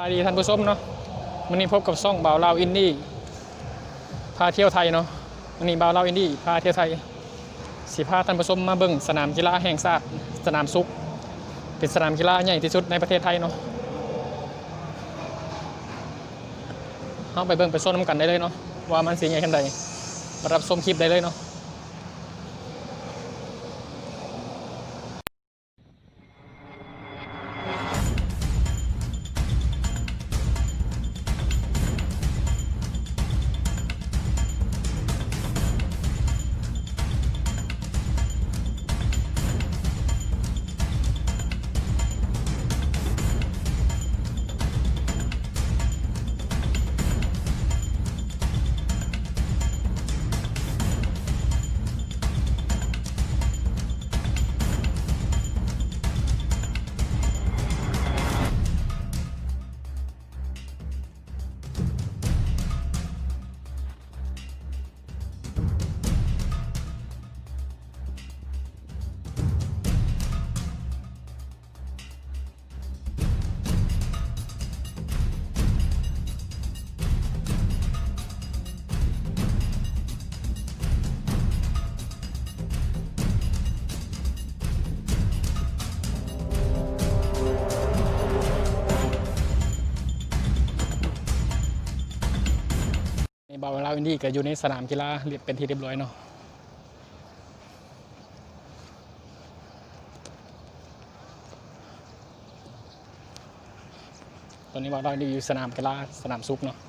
ສະບາຍດີທ່ານຜູ້ຊົມເນາະ, ມື້ນີ້ພົບກັບຊ່ອງບ່າວລາວອິນດີພາທ່ຽວໄທເນາະ. ມື້ນີ້ບ່າວລາວອິນດີພາທ່ຽວໄທ ຊິພາທ່ານຜູ້ຊົມມາເບິ່ງສະໜາມກິລາແຫ່ງຊາດ ສະໜາມສຸກ, ເປັນສະໜາມກິລາໃຫຍ່ທີ່ສຸດໃນປະເທດໄທເນາະ. ເຮົາໄປເບິ່ງໄປຊົມນຳກັນໄດ້ເລີຍເນາະ ວ່າມັນຊິໃຫຍ່ສ່ຳໃດ, ມາຮັບຊົມຄລິບໄດ້ເລີຍເນາະ. ນີ້ ບ່າວລາວອິນດີກໍຢູ່ໃນສະໜາມກິລາເປັນທີ່ຮຽບຮ້ອຍເນາະ. ຕອນນີ້ບ່າວລາວອິນດີຢູ່ສະໜາມກິລາ ສະໜາມສຸກເນາະ.